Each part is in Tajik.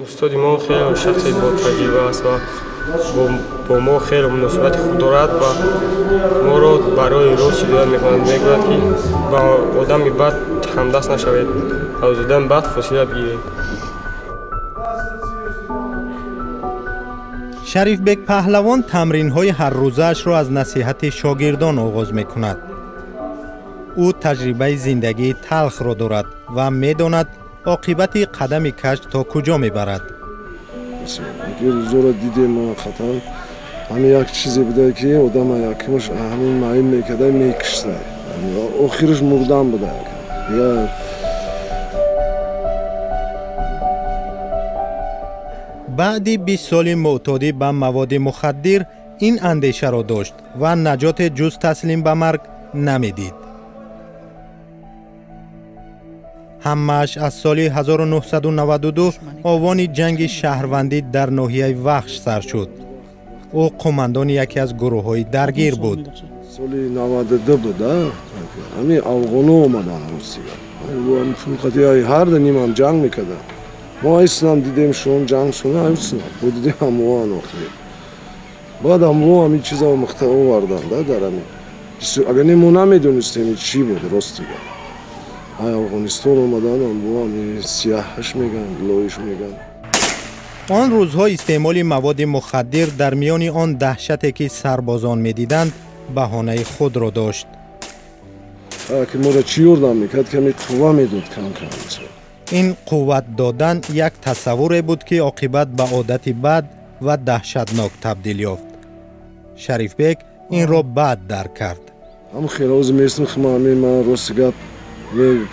Устоди мо хеле шахси ботаҷриба аст ва бо мо хеле муносибати хуб дорад ва моро барои рост ҳидоят мекунад. Мегӯяд, ки ба одами бад ҳамдаст нашавед, аз одами бад фосила бигиред. Шарифбек Паҳлавон тамринҳои ҳаррӯзаашро аз насиҳати шогирдон оғоз мекунад. Ӯ таҷрибаи зиндагии талхро дорад ва медонад оқибати қадами каҷ то куҷо мебарад. Рӯзоро дидем, хатар ҳамин як чизе буда, ки одама якмаш ҳамин маин мекарда, мекишта, охираш мурдан буда. Баъди 20 соли муътодӣ ба маводи мухаддир ин андешаро дошт ва наҷоте ҷуз таслим ба марг намедид. Ҳамааш аз соли 1992 овони ҷанги шаҳрвандӣ дар ноҳияи Вахш сар шуд. Ӯ қумандони яке аз гурӯҳҳои даргир буд. Соли 92 буда, ҳамин афғоно омаданд Русия. Ҳар нимам ҷанг мекарданд. Мо айснам дидем, шон ҷанг шуда, айснам бо дидем ҳамоан охир. Баъд ҳамо ҳамин чиза омӯхта оварданд дар ҳамин. Агар не, мо намедонистем чӣ буд, рости гап. Ай Афғонистон омадан, ҳамо ҳамин сияҳаш мегӯянд, лоиш мегӯянд. Он рӯзҳо истеъмоли маводи мухаддир дар миёни он даҳшате, ки сарбозон медиданд, баҳонаи худро дошт. Ки моро чӣ ёрдам мекард, каме қувва медод кам-кам. Ин қувват додан як тасаввуре буд, ки оқибат ба одати бад ва даҳшатнок табдил ёфт. Шарифбек инро баъд дарк кард. Ҳам хелоз местм, ҳамин ман рости гап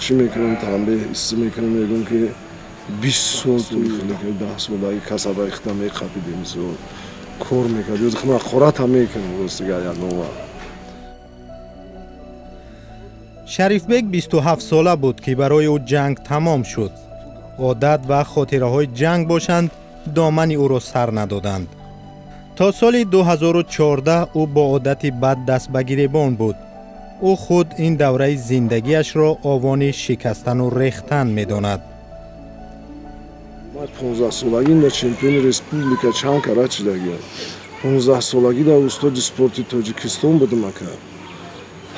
чӣ мекунам, танбеҳ исти мекунам, мегӯям, ки 20 сол 10 сол аги касаба ихта меқапидем, мисол кор мекард, ёз ман қорат ҳам мекунам, рости гап, ягон вақт. Шарифбек 27 сола буд, ки барои ӯ ҷанг тамом шуд. Одат ва хотираҳои ҷанг бошанд, домани ӯро сар надоданд. То соли 2014 ӯ бо одати бад даст ба гиребон буд. Ӯ худ ин давраи зиндагиашро овони шикастану рехтан медонад. Ман 15 солагим да чемпиони республика чанд карат шудагиам. 15 солагӣ да устоди спорти Тоҷикистон будам, ака.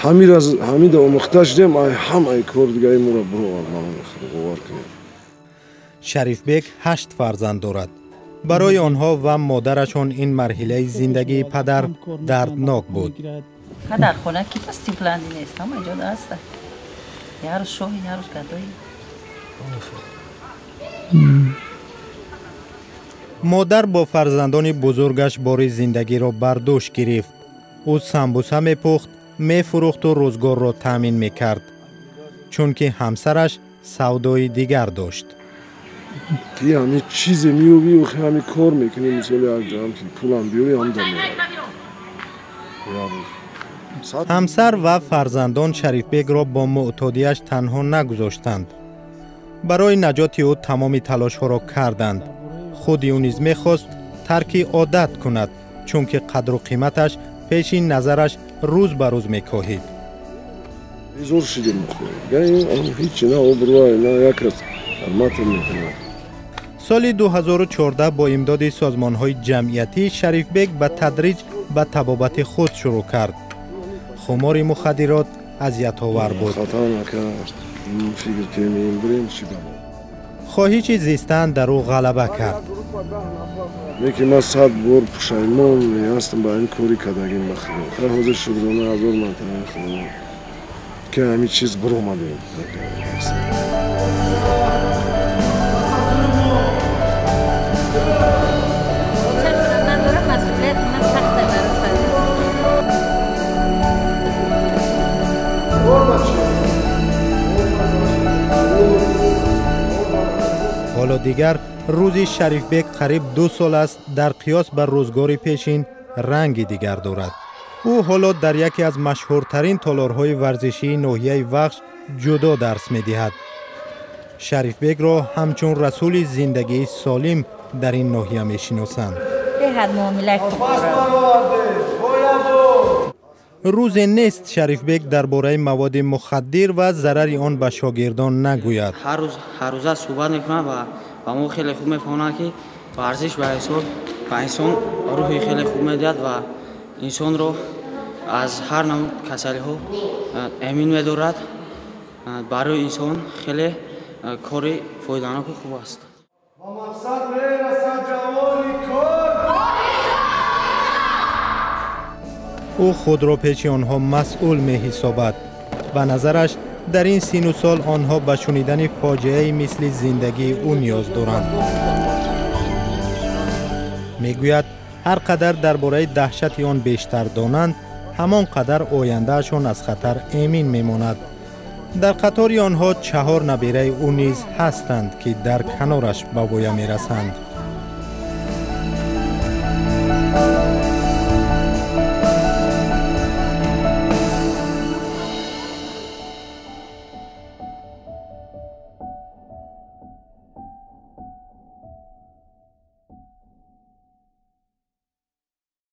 Ҳамида омӯхта шудем, ай ҳамаи кор дигаи моро бировард, ман бовар кунем. Шарифбек ҳашт фарзанд дорад. Барои онҳо ва модарашон ин марҳилаи зиндагии падар дарднок буд. Дар хона ки пасти баландӣ нест, ҳама ҷо аста. Як рӯз шоҳи, як рӯз гадои. Модар бо фарзандони бузургаш бори зиндагиро бар дӯш гирифт. Ӯ самбуса мепухт, мефурӯхту рӯзгорро таъмин мекард, чунки ҳамсараш савдои дигар дошт. Ки ҳамин чизе меёбӣ, охи ҳамин кор мекунӣ, мисоли як ҷам ки пулам биёрӣ, ҳам да меравӣ. Ҳамсар ва фарзандон Шарифбекро бо муътодиаш танҳо нагузоштанд. Барои наҷоти ӯ тамоми талошҳоро карданд. Худи ӯ низ мехост тарки одат кунад, чунки қадру қиматаш пеши назараш рӯз ба рӯз мекоҳид. Безор шудем, ҳичи на обрӯай, на як кас ҳурматам мекунад. Соли 2014 бо имдоди созмонҳои ҷамъиятӣ Шарифбек ба тадриҷ ба табобати худ шурӯъ кард. Хумори мухаддирот азиятовар буд. Хато накард, фикр кунем, бирем чӣ бало. Хоҳиши зистан дар ӯ ғалаба кард. Лекин ман 100 бор пушаймон ҳастам ба ин кори кардагим ба Худо. Хайр, ҳозир шукрона ҳазор мартаба Худо, ки ҳамин чиз биромадем. Ҳоло дигар рӯзи Шарифбек қариб 2 сол аст дар қиёс ба рӯзгори пешин ранги дигар дорад. Ӯ ҳоло дар яке аз машҳуртарин толорҳои варзишии ноҳияи Вахш ҷудо дарс медиҳад. Шарифбекро ҳамчун расули зиндагии солим дар ин ноҳия мешиносанд. Беҳад муомилаи хуб дорад. Рӯзе нест, Шарифбек дар бораи маводи мухаддир ва зарари он ба шогирдон нагӯяд. Ҳар рӯз, ҳаррӯза суҳбат мекунад ва ба мо хеле хуб мефаҳмонад, ки варзиш ба инсон рӯҳи хеле хуб медиҳад ва инсонро аз ҳар намуд касалиҳо эмин медорад. Барои инсон хеле кори фоиданоку хуб аст. Ба мақсад мерасад ҷавони кор. Ӯ худро пеши онҳо масъул меҳисобад. Ба назараш, дар ин сину сол онҳо ба шунидани фоҷиаи мисли зиндагии ӯ ниёз доранд. Мегӯяд, ҳар қадар дар бораи даҳшати он бештар донанд, ҳамон қадар ояндаашон аз хатар эмин мемонад. Дар қатори онҳо 4 набераи ӯ низ ҳастанд, ки дар канораш ба воя мерасанд.